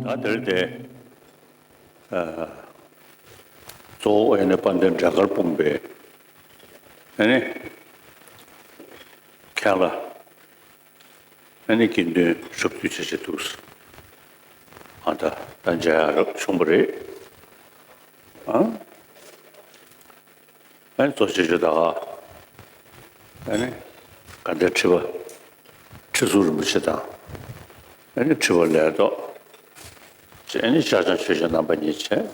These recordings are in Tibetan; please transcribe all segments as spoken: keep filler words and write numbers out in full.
ད་དེར་དེ། གཙོ་བོ་ཨེ་ནི་དཔལ་ལྡན་འབྲས་དཀར་སྤུངས་པའི་ཨེ་ནི་མཁན་ལ་ཨེ་ནི་དགེ་འདུན་ཞབས་ཏུ་བྱེད་བྱེད་འདུག་ཨ་ད་ད་མཇལ་ཡག་རབ་བྱུང་བ་རེད། ཨ། ཨ་ནི་གཙོ་ཆེ་ཤོས་ད་ག་ཨ་ནི་དགའ་ལྡན་ཁྲི་པ་ཁྲི་ཟུར་རིན་པོ་ཆེ་དང་། ཨ་ནི་ཁྲི་པ་ལས་ཐོག་ཅེས་ཨ་ནི་ཤར་བྱང་ཆོས་རྗེ་རྣམ་པ་གཉིས་བྱས།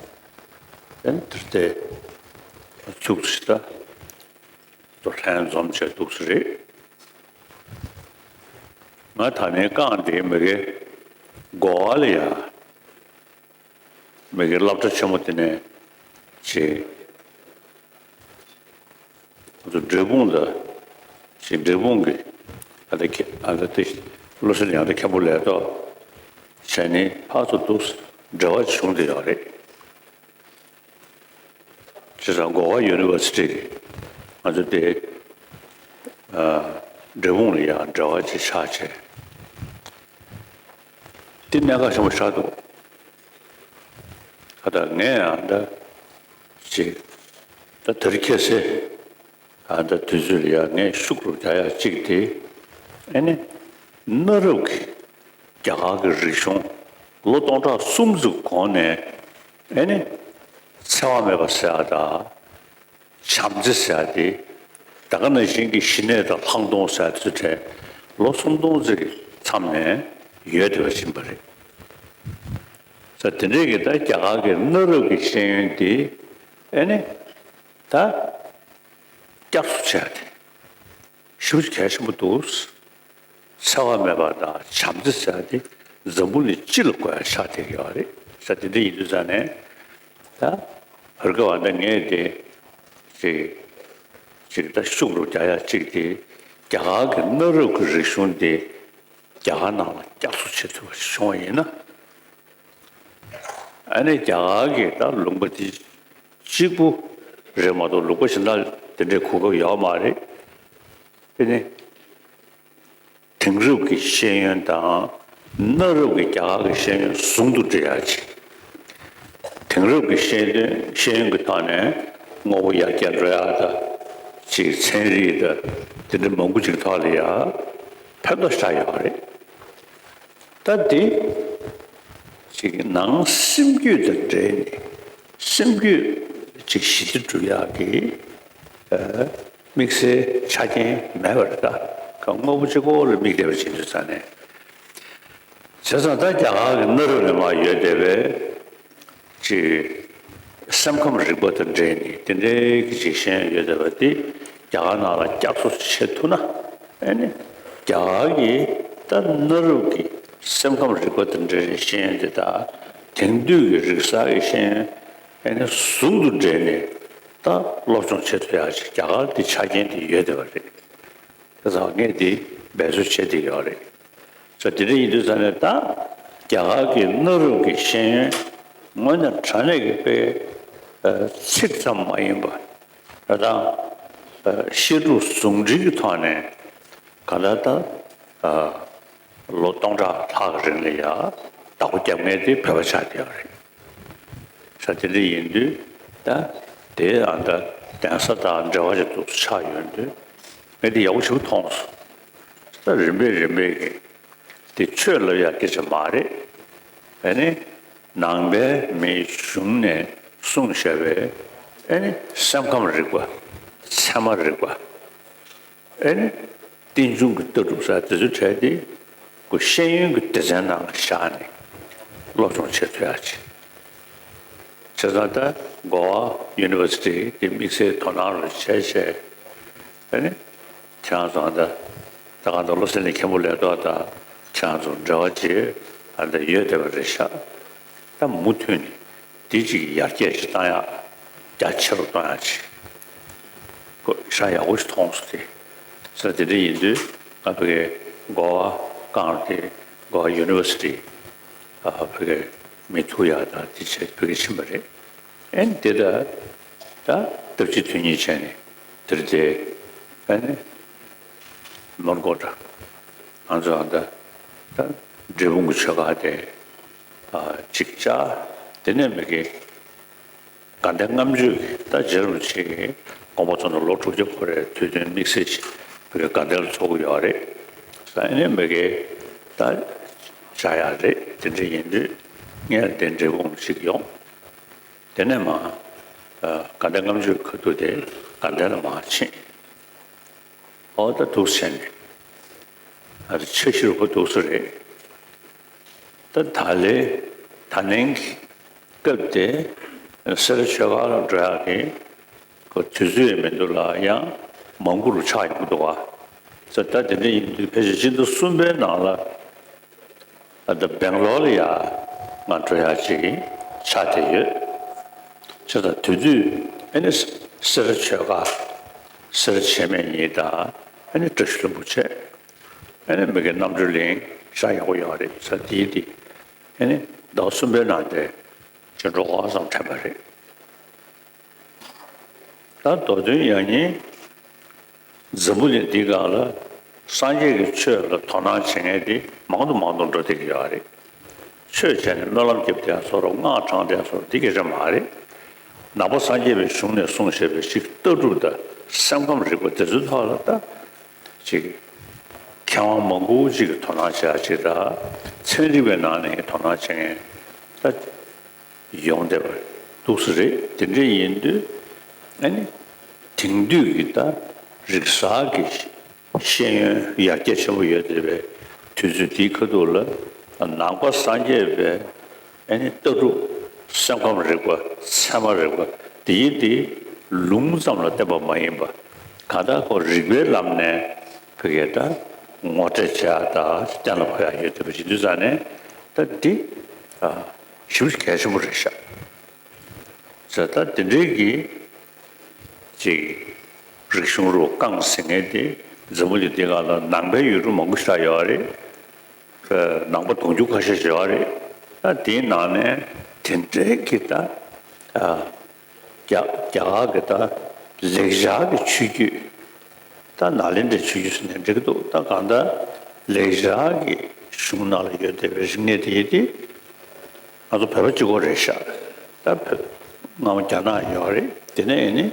ཨ་ནི་དེར་དེ་ཚུགས་སུ་ད་ལྷན་འཛོམས་བྱས་འདུག་སེ་རེད། ང་ད་ནས་རྐང་དེ་མི་དགེ་གོ་བ་ལ་ཡ། མི་དགེ་སློབ་གྲྭ་ཆེན་མོ་དེ་ནས་ཅིག་ང་ཚོ་འབྲས་སྤུངས་ལ་ཅིག་འབྲས་སྤུངས་ཀྱི་ཨ་ད་ཁེ་ཨ་ད་དེ་བློ་གསལ་ཡང་ད་མཁན་པོ་ལས་ཐོག་བྱས་ནས་ཕར་ཚུར་འདུག་འབྲེལ་བ་བྱུང་བསྡད་ཡོད་རེད། བྱས་ཙང་གོ་བ་ཡུ་ནི་ཝར་སི་ཊི་ང་ཚོ་དེ་ཨ་འབྲས་སྤུངས་ལ་ཡང་འབྲེལ་བ་ཅིག་ཆགས་བྱས། དེ་གནད་འགག་ཆེན་པོ་ཆགས་འདུག་ཨ་ད་ངས་ཡང་འདྲ་ཅིག་ད་དེ་རིང་ཁ་སང་ཨ་ད་དུས་ཚོད་ལ་ཡང་ངས་ཤུགས་རུ་རྒྱག་ཡག་གཅིག་དེ་ཨ་ནི་གནའ་རབས་ཀྱི་རྒྱ་གར་གྱི་རིག་གཞུང་ལོ་སྟོང་ཕྲག་གསུམ་ཙམ་གོང་ནས་ཨ་ནི་འཚེ་བ་མེད་པ་ཟེར་ཡག་དང་། བྱམས་བརྩེ་ཟེར་ཡག་དེ་ད་ག་ནང་བཞིན་གྱི་ཞི་གནས་དང་ལྷག་མཐོང་ཟེར་ཡག་དེ་ཚོའི་གྲས་ལོ་སུམ་སྟོང་ཙམ་གྱི་མཚམས་ནས་ཡོད་བསྡད་པ་ཡིན་པ་རེད། ས་དེ་འདྲའི་གི་ད་རྒྱ་གར་གྱི་གནའ་རབས་ཀྱི་ཤེས་ཡོན་དེ་ཨེ་ནི་ད་བསྐྱར་གསོ་བྱས་ཏེ་ཞེ་པོ་ཅིག་གལ་ཆེན་པོ་འདུག་འཚེ་བ་མེད་པ་དང་བྱམས་བརྩེ་ཟེར་ཡག་དེ་འཛམ་བུ་གླིང་སྤྱི་ལ་དགོས་ཡག་ཆགས་བསྡད་ཡོད་རེད། ས་དེ་འདྲ་ཡིན་དུས་ཙང་ནས་ད་བར་སྐབས་ཨ་ད་ངས་དེ་ཅིག་ཅིག་ད་ཤུགས་རུ་རྒྱག་ཡག་གཅིག་དེ་རྒྱ་གར་གྱི་གནའ་རབས་ཀྱི་རིག་གཞུང་དེ་རྒྱ་གར་ནང་ལ་བསྐྱར་གསོ་བྱེད་ཐུབ་པ་ཞིག་བྱུང་བ་ཡིན་ན། ཨ་ནི་རྒྱ་གར་གྱི་ད་ལུང་པ་དེ་གཅིག་པུ་རེད་མ་གཏོགས་ལུང་པ་གཞན་དག་དེ་འདྲའི་གོ་སྐབས་ཡོད་མ་རེད། དེ་ནི་དེང་རབས་ཀྱི་ཤེས་ཡོན་དང་གནའ་རབས་ཀྱི་རྒྱ་གར་གྱི་ཤེས་ཡོན་ཟུང་དུ་འབྲེལ་ཡག་ཅིག་དེང་རབས་ཀྱི་ཤེས་ཡོན་ཤེས་ཡོན་གྱི་ཐོག་ནས་དངོས་པོ་ཡར་རྒྱས་འགྲོ་ཡག་དང་། ཅིག་ཚན་རིག་དང་དེ་འདྲ་མང་པོ་ཅིག་ཐོག་ལ་ཡ་ཕན་ཐོགས་ཆགས་ཡོད་པ་རེད། ད་འདི་ཅིག་ནང་སེམས་རྒྱུད་དང་འབྲེལ་ནས་སེམས་རྒྱུད་ཅིག་ཞི་བདེ་སྒྲུབ་ཡག་གི་ཨ་དམིགས་བསལ་ཆ་རྐྱེན་མེད་པ་རེད། ད་ག་དངོས་པོ་གཅིག་པོ་ལ་དམིགས་བསྡད་པ་ཅིག་ཡིན་དུས་ཙང་ནས། བྱས་ཙང་ད་རྒྱ་གར་གྱི་གནའ་རབས་ནས་མར་ཡོད་བསྡད་པའི་ཅིག་སེམས་ཁམས་རིག་པ་དང་འབྲེལ་ནས་དེ་འདྲའི་གི་ཅིག་ཤེས་ཡོན་ཡོད་བསྡད་པ་དེ་རྒྱ་གར་ནང་ལ་བསྐྱར་གསོ་བྱེད་ཐུབ་ན། ཨེ་ནི་རྒྱ་གར་གྱི་ད་གནའ་རབས་ཀྱི་སེམས་ཁམས་རིག་པ་དང་འབྲེལ་བའི་ཤེས་ཡོན་དེ་དག་དེང་དུས་ཀྱི་རིག་གསར་གྱི་ཤེས་ཡོན་ཨེ་ནི་ཟུང་དུ་འབྲེལ་ནས་ད་སློབ་སྦྱོང་བྱེད་ཐུབ་ཡག་ཅིག་རྒྱ་གར་འདི་ཆ་རྐྱེན་དེ་ཡོད་བསྡད་པ་རེད། དེ་ཚོ་ངས་འདི་འབད་རྩོལ་བྱེད་བསྡད་ཡོད་རེད། ས་དེ་འདྲ་ཡིན་དུས་ཙང་ནས་ད་རྒྱ་གར་གྱི་གནའ་རབས་ཀྱི་ཤེས་ཡོན་དངོས་གནས་དྲང་གནས་ཀྱི་དཔེ་ཚིག་ཙམ་མ་ཡིན་པ་ད་ལྟ་བཤད་སྒྲུབ་ཟུང་འབྲེལ་གྱི་ཐོག་ནས་ག་ལ་ད་ལོ་སྟོང་ཕྲག་ལྷག་གི་རིང་ལ་ཡ་བདག་པོ་རྒྱབ་མཁན་དེ་བོད་པ་ཆགས་བསྡད་ཡོད་རེད། ས་དེ་འདྲ་ཡིན་དུས་ད་དེ་ཨ་ད་གདན་ས་དང་འབྲེལ་བ་ཅིག་འདུག་ཆགས་ཡོང་དུས་ངས་དེ་ཡག་པོ་ཞིག་མཐོང་སོང་། ད་རིམ་པས་རིམ་པས་ཀྱི་དེ་ཆོས་ལབ་ཡག་སྐད་ཆ་མ་རེད། ཨ་ནི་ནང་པའི་མིའི་གཞུང་ནས་གསུངས་བཞག་པའི་ཨ་ནི་སེམས་ཁམས་རིག་པ། ཚད་མ་རིག་པ། ཨེ་ནི། རྟེན་འབྱུང་གི་ལྟ་གྲུབ་ཟེར་དེ་ཚོའི་གྲས་དེ་ཁོ་ཤེས་ཡོན་གྱི་སྡེ་ཚན་ནང་ལ་བཞག་ནས་སློབ་སྦྱོང་བྱེད་ཐུབ་ཡག་ཅིག་བྱས་ཙང་ད་གོ་བ་ཡུ་ནི་ཝར་སི་ཊི་དེ་དམིགས་བསལ་དོ་སྣང་རུ་བྱས་བྱས་ཨེ་ནི། ཁྱེད་རང་ཚོ་ད་ད་ག་ད་བློ་གསལ་གླིང་མཁན་པོ་ལས་ཐོག་ད་ཁྱེད་རང་ཚོ་འབྲེལ་བ་བྱེད་ཨ་ད་ཡོད་བསྡད་པ་རེད་ཤག་ད་མུ་མཐུད་ནས་དེ་ཅིག་ཡར་རྒྱས་ཅིག་བཏང་ཡག་རྒྱ་ཆེ་རུ་གཏོང་ཡག་ཅིག་ཁོ་ཤ་ཡག་པོ་ཞིག་མཐོང་སོང་སྟེ། ས་དེ་འདྲ་ཡིན་དུས་ང་ཕ་གིའི་གོ་བ་བསྐངས་ཏེ་གོ་བ་ཡུ་ནི་ཝར་སི་ཊི་ཨ་ཕ་གིའི་མི་ཐུག་ཡག་དང་དེ་བྱས་ཕ་གིར་ཕྱིན་པ་རེད། ཨེ་འདི་ལྟར་ད་སྟབས་གཅིག་དོན་གཉིས་བྱས་ནས་དེར་བསྡད་ཨེ་ནི་མོན་གྷོ་འདྲ་ང་ཚོ་ཨ་ད་ད་འབྲས་སྤུངས་ཀྱི་ཆོས་སྒར་དེ། ཅིག་བཅར། དེ་ནས་མི་གི་དགའ་ལྡན་ལྔ་མཆོད་ཀྱི་ད་རྗེ་རིན་པོ་ཆེ་གི་དགོངས་པ་རྫོགས་ནས་ལོ་དྲུག་ཅུ་འཁོར་བའི་དུས་སྟོན་དམིགས་བསལ་ཞིག་མི་གི་དགའ་ལྡན་ལ་ཚོགས་ཀྱི་ཡོད་རེད། ས་ཨེ་ནས་མི་གི་ད་བཅར་ཡག་རེད། དེ་འདྲ་ཡིན་དུས་ངས་དེ་འབྲས་སྤུངས་ཅིག་ཡོང་། དེ་ནས་མ་དགའ་ལྡན་ལྔ་མཆོད་ཁ་ཐུག་དེ་དགའ་ལྡན་ལ་མ་ཕྱིན། ཨོ་ད་འདུག་བྱས་ནས་ཨ་ད་འཆར་གཞི་རུ་ཁོ་འདུག་ས་རེད། ད་ད་ལས་ད་ལན་གྱི་སྐབས་དེ་སེ་ར་ཆོས་སྒར་ལ་འགྲོ་ཡག་གི་ཁོ་དུས་ཚོད་མི་འདུག་ལ་ཡང་མང་པོ་རུ་ཆགས་ཡོང་གི་འདུག་བ། ད་ད་དེ་འདྲ་ཡིན་དུས་ཕལ་ཆེར་སྤྱི་ཟླ་གསུམ་པའི་ནང་ལ། ཨ་ད་སྦེང་ལོར་ལ་ཡ་ང་འགྲོ་ཡག་ཅིག་ཆགས་བསྡད་ཡོད། བྱས་ཙང་དེ་དུས་ཨ་ནི་སེ་ར་ཆོས་སྒར་སེ་ར་བྱེས་སྨད་གཉིས་དང་ཨ་ནི་བཀྲ་ཤིས་ལྷུན་པོ་བྱས། ཨ་ནི་མི་གི་རྣམ་གྲོལ་གླིང་ཤག་ཡག་པོ་ཡོད་རེད། ས་དེའི་དེ་ཨ་ནི་ཟླ་བ་གསུམ་པའི་ནང་དེ་ཅིག་འགྲོ་དགོས་བསམ་དྲན་པ་རེད། ད་མདོ་དོན་ཡང་སྙིང་འཛམ་བུ་གླིང་འདི་སྒང་ལ་སངས་རྒྱས་ཀྱི་ཆོས་ལ་དོ་སྣང་བྱེད་མཁན་དེ་མང་དུ་མང་དུ་འགྲོ་བསྡད་ཀྱི་ཡོད་རེད། ཆོས་བྱས་ནས་སྨོན་ལམ་རྒྱབ་བསྡད་ཡག་བཟོ་འདྲ་སྔགས་བགྲངས་བསྡད་ཡག་བཟོ་འདྲ་འདི་སྐད་ཆ་མ་རེད། ནང་པ་སངས་རྒྱས་པའི་གཞུང་ནས་གསུངས་བཞག་པའི་ཅིག་ལྟ་གྲུབ་དང་སེམས་ཁམས་རིག་པ་དེ་ཚོའི་ཐོག་ལ་ད་ཅིག་མཁས་དབང་མང་པོ་ཅིག་གིས་དོ་སྣང་བྱེད་ཡག་ཅིག་དང་ཚན་རིག་པའི་ནང་ནས་དོ་སྣང་བྱེད་མཁན་ད་ཡོང་བསྡད་པ་འདུག་ས་རེད། དེ་འདྲ་ཡིན་དུས་ཨ་ནི་དེང་དུས་ཀྱི་ད་རིག་གསར་གྱི་ཤེས་ཡོན་ཡར་རྒྱས་ཆེན་པོ་ཡོད་བསྡད་པའི་དུས་ཚོད་འདིའི་ཁ་ཐུག་ལ་ནང་པ་སངས་རྒྱས་པའི་ཨ་ནི་ལྟ་གྲུབ་སེམས་ཁམས་རིག་པ་ཚད་མ་རིག་པ་འདིའི་འདི་ལུང་ཙམ་ལ་བརྟེན་པ་མ་ཡིན་པ་གང་ལྟར་ཁོ་རིག་པའི་ལམ་ནས་བོད་སྐད་ད་ངོ་སྤྲོད་བྱེད་ཡག་ད་གཏན་ལ་ཕབ་ཡག་ཡོད་བསྡད་པ་ཞིག་འདུག་ཙང་ནས་ད་འདི་ཞེ་པོ་གལ་ཆེན་པོ་རེད་ཤག་ཟེར་ད་དེ་འདྲའི་གི་ཅིག་རིག་གཞུང་རུ་རྐང་ཟིན་མཁན་དེ་འཛམ་བུ་གླིང་འདི་སྒང་ལ་ནང་པའི་ཡུལ་གྲུ་མང་པོ་ཞིག་ཡོད་རེད། ནང་པ་དུང་ཕྱུར་ཁ་ཤས་ཤིག་ཡོད་རེད། ད་དེའི་ནང་ནས་དེ་འདྲའི་གི་ད་རྒྱ་རྒྱ་གར་གི་ད་ལེགས་སྦྱར་གི་ཆོས་བརྒྱུད། ད་ནཱ་ལེནྡྲའི་ཆོས་བརྒྱུད་ཟེར་ནས་འགྲིག་གི་འདུག་ད་གང་ལྟར་ལེགས་སྦྱར་གྱི་གཞུང་ནང་ལ་ཡོད་བསྡད་པའི་རིག་གནས་དེ་ཡིན་ཏེ། ང་ཚོ་བོད་པ་གཅིག་པོ་རེད་ཤག་ད་བོད་སྔ་མོ་རྒྱ་ནག་ཡོད་རེད། དེ་ནས་ཨ་ནི་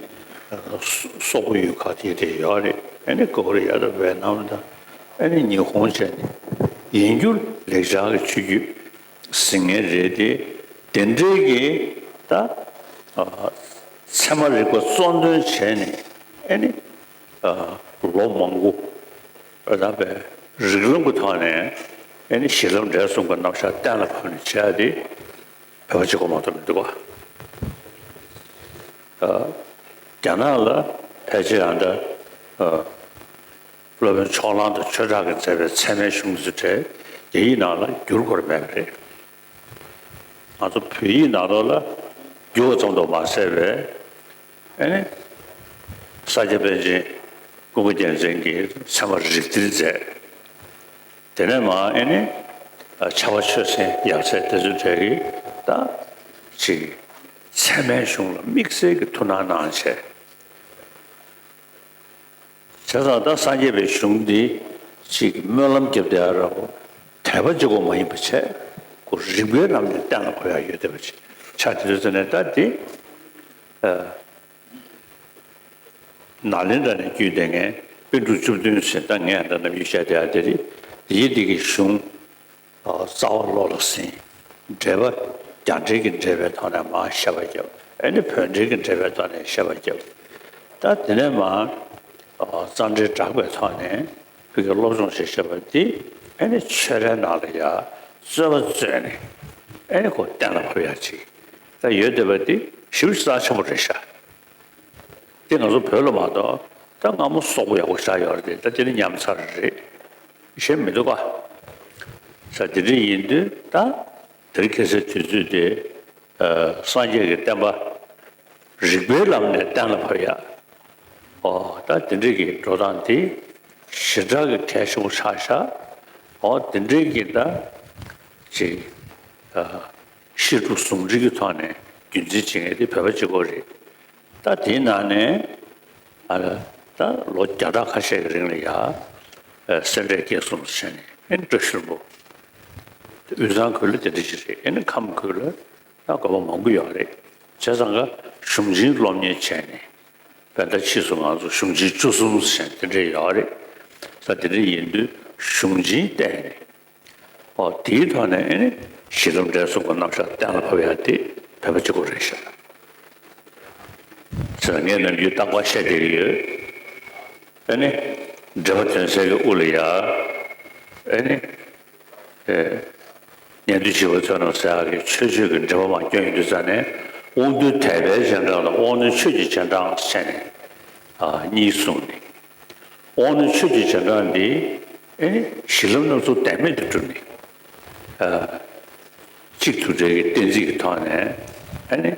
སོག་པོ་ཡུལ་ཁག་དེ་དེ་ཡོད་རེད། ཨ་ནི་ཀོ་རི་ཡ་དང་ཝེ་ནམ་དང་ཨ་ནི་ཉི་ཧོང་བྱས་ནས་ཡིན་རྒྱུ་ལེགས་སྦྱར་གྱི་ཆོས་བརྒྱུད་ཟིན་མཁན་རེད་དེ། དེ་འདྲའི་གི་ད་ཚད་མ་རིག་པ་གཙོ་འདོན་བྱས་ནས་ཨ་ནི། ལོ་མང་པོ་རང་པའི་རིགས་ལམ་གྱི་ཐོག་ནས་ཨ་ནི་གཞི་ལམ་འབྲས་གསུམ་གྱི་རྣམ་གཞག་གཏན་ལ་ཕབ་ནས་བྱས་ཏེ་བོད་པ་གཅིག་པོ་མ་གཏོགས་མི་འདུག་ག་རྒྱ་ནག་ལ་ཕལ་ཆེར་ཡང་ད་སློབ་དཔོན་ཕྱོགས་གླང་དང་ཆོས་གྲགས་ཀྱིས་མཛད་པའི་ཚད་མའི་གཞུང་ཚོ་གྲས་རྒྱ་ཡིག་ནང་ལ་བསྒྱུར་དགོས་མེད་པ་རེད། ང་ཚོ་བོད་ཡིག་ནང་ལོགས་ལ་བསྒྱུར་བ་ཙམ་དུ་མ་ཟད་པའི་ཨ་ནི་ས་སྐྱ་པཎ་ཆེན་ཀུན་དགའ་རྒྱལ་མཚན་གྱིས་ཚད་མ་རིགས་གཏེར་མཛད། དེ་ནས་མ་ཨ་ནི་ཕྱྭ་པ་ཆོས་སེང་ཡབ་སྲས་དེ་ཚོའི་གྲས་ཀྱིས་ད་ཅིག་ཚད་མའི་གཞུང་ལ་དམིགས་བསལ་གྱི་ཐུགས་སྣང་གནང་བྱས། བྱས་ཙང་ད་སངས་རྒྱས་པའི་གཞུང་འདི་ཅིག་སྨོན་ལམ་རྒྱབ་བསྡད་ཡ་ར་བོ་དད་པ་གཅིག་པོ་མ་ཡིན་པ་བྱས་ཁོ་རིག་པའི་ལམ་ནས་གཏན་ལ་ཕབ་ཡ་ཡོད་བསྡད་པ་ཅིག་ཆགས་བསྡད་ཡོད་ཟེར་ནས། ད་འདི་ནཱ་ལེནྡྲ་ནས་བརྒྱུད་བསྡད་མཁན་པཎ་གྲུབ་བཅུ་བདུན་ཟེར་ད་ངས་ད་ནམ་རྒྱུན་བཤད་བསྡད་ཡ་དེ་རེད། འདིའི་འདི་གི་གཞུང་རྩ་བ་བློ་ལ་ཟིན། འགྲེལ་པ་རྒྱ་འགྲེལ་གྱི་འགྲེལ་པའི་ཐོག་ནས་མར་བཤད་པ་བརྒྱབ། ཨ་ནི་བོད་འགྲེལ་གྱི་འགྲེལ་པའི་ཐོག་ནས་བཤད་པ་བརྒྱབ། ད་དེ་ནས་མར་རྩ་འགྲེལ་སྦྲགས་པའི་ཐོག་ནས་བོད་ཀྱི་སློབ་སྦྱོང་བྱེད་བཤད་པ་འདི་ཨ་ནི་ཆོས་རའི་ནང་ལ་ཡ་རྩོད་པ་རྩོད་ནས་ཨ་ནི་ཁོ་གཏན་ལ་ཕབ་ཡ་ཅིག་ད་ཡོད་བསྡད་པ་འདི་ཞེ་པོ་ཅིག་རྩ་ཆེན་པོ་རེད་ཤག་དེ་ང་ཚོ་བོད་ལ་མ་གཏོགས་ད་སྔ་མོ་སོག་པོ་ཡག་པོ་ཞེ་དྲག་ཡོད་རེད། ད་དེ་ནི་ཉམས་ཚར་རེད། ཤེས་མི་འདུག་ག་ས་དེ་འདྲ་ཡིན་དུས་ད་དེ་རིང་ཁ་སང་དུས་ཚོད་དེ་སངས་རྒྱས་ཀྱི་བསྟན་པ་རིག་པའི་ལམ་ནས་གཏན་ལ་ཕབ་ཡ། ཨོ་ད་དེ་འདྲ་གི་འགྲོ་སྟངས་དེ་ཞེ་དྲག་གི་གལ་ཆེན་པོ་ཆགས་ཤག་ཨོ་དེ་འདྲ་གི་ད་ཅིག་བཤད་སྒྲུབ་ཟུང་འབྲེལ་གྱི་ཐོག་ནས་རྒྱུན་འཛིན་བྱེད་མཁན་དེ་བོད་པ་གཅིག་པོ་རེད། ད་དེའི་ནང་ནས་ཨ་ད་ལོ་བརྒྱ་ཕྲག་ཁ་ཤས་ཀྱི་རིང་ལ་ཡ་སེ་འབྲས་དགེ་གསུམ་བྱས་ནས་ཨེ་བཀྲ་ཤིས་ལྷུན་པོ་ དབུས་གཙང་ཁུལ་ལ་དེ་འདྲ་ཞིག་རེད། ཨེ་ནི་ཁམས་ཁུལ་ལ་ད་དགོན་པ་མང་པོ་ཡོད་རེད། བྱས་ཙང་ཀ་གཞུང་ཆེན་སློབ་གཉེར་བྱས་ནས་བོད་ཟླ་ཕྱིས་སུ་ང་ཚོ་གཞུང་ཆེན་བཅུ་གསུམ་ཟེར་དེ་འདྲ་ཡོད་རེད། ས་དེ་འདྲ་ཡིན་དུས་གཞུང་ཆེན་བལྟས་ནས། ཨོ་དེའི་ཐོག་ནས་ཨེ་ནི་གཞི་ལམ་འབྲས་གསུམ་གྱི་རྣམ་གཞག་གཏན་ལ་ཕབ་ཡ་དེ་བོད་པ་གཅིག་པོ་རེད་ཤག་ཟེར་ངས་ནམ་རྒྱུན་རྟག་པར་བཤད་བསྡད་ཀྱི་ཡོད། ཨེ་ནི་འགྲེལ་པ་དོན་གསལ་གྱི་དབུ་ལ་ཡ། ཨེ་ནི། ཨེ། ཉན་ཐོས་བྱིས་པ་ཚོ་རྣམས་ཟེར་ཡག་གི་མཆོད་བརྗོད་ཀྱི་འགྲེལ་པ་མར་བསྐྱོན་ཡོང་དུས་ཙ་ནས་དབང་རྟུལ་དད་པའི་རྗེས་འབྲང་དང་དབང་རྣོན་ཆོས་ཀྱི་རྗེས་འབྲང་ཟེར་ནས། ཨ། གཉིས་གསུངས་ནས། དབང་རྣོན་ཆོས་ཀྱི་རྗེས་འབྲང་འདི། ཨེ་ནི་གཞི་ལམ་རྣམ་གསུམ་བདེན་མེད་དུ་གྲུབ་ནས། ཨ། གཅིག་ཐུག་འཕྲད་ཀྱི་གཏན་ཚིགས་ཀྱི་ཐོག་ནས། ཨེ་ནི་